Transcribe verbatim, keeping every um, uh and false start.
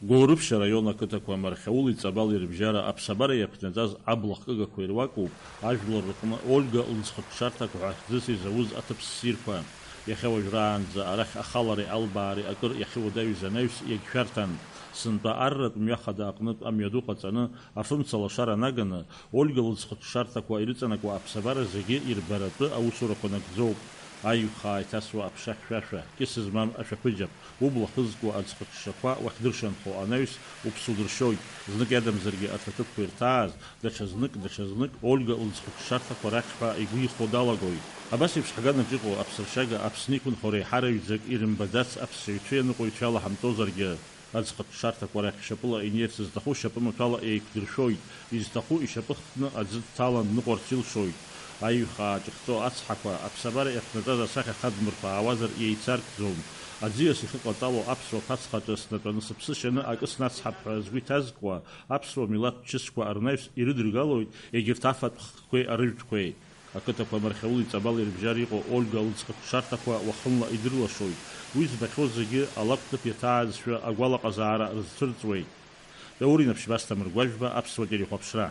Гәылрыԥшь араион ақыҭақәа Мархьаули Ҵабали рыбжьара аԥсабара иаԥнаҵаз абла хкыгақәа ируакуп ажәлар рҟны Ольга лыӡхыҽҽарҭақәа ҳәа хьӡыс изауз аҭыԥ ссирқәа. Иахьа уажәраанӡа арахь ахалареи албаареи акыр иахьыуадаҩыз анаҩс иагьшәарҭан. Сынтәа арратә мҩа хада аҟнытә амҩаду ҟаҵаны, афымца лашара наганы, Ольга лыӡхыҽҽарҭақәа ирыҵанакуа аԥсабара зегьы ирбаратәы аусурақәа нагӡоуп. Аиҩхаа иҭасуа аԥша хьшәашәа, кьыс змам ашәаԥыџьаԥ, убла хызкуа аӡхыҽҽақәа уахьдыршанхо анаҩс уԥсы удыршьоит, знык иадамзаргьы аҭаҭыԥқәа ирҭааз, даҽазнык, даҽазнык Ольга лыӡхыҽҽарҭақәа рахь ҳәа игәы ихо далагоит. Абас еиԥш ҳганаҿ иҟоу аԥсыршьага Аԥсны иқәынхо реиҳараҩӡак ирымбаӡац аԥсшьаҩцәеи аныҟәаҩцәеи алаҳамҵозаргьы, аӡхыҽҽарҭақәа рахь шьапыла инеирц зҭаху шьапымаҭәала еиқәдыршәоит, изҭаху ишьапы хтны аӡы дҭалан дныҟәарц илшоит. Аиҩхаа ҿыхҵәо ацҳақәа, аԥсабара иаԥнаҵаз асахьа хадмырԥаауазар еицаркӡом. Аӡиас ихыҟаҵало аԥсуа ԥацхаҿы снатәаны сыԥсы шьаны акы снацҳап ҳәа згәы иҭазкуа аԥсуа милаҭ чысқәа арнаҩс ирыдыргалоит егьырҭ афатә хкқәеи арыжәтәқәеи. Ақыҭақәа Мархьаули Ҵабали рыбжьара иҟоу Ольга лыӡхыҽҽарҭақәа уахынла идырлашоит. Уи збахьоу зегьы алакә ҭыԥ иаҭаазшәа агәалаҟазаара рызцәырҵуеит. Даур Инаԥшьба, Асҭамыр Гәажәба, Аԥсуа телехәаԥшра.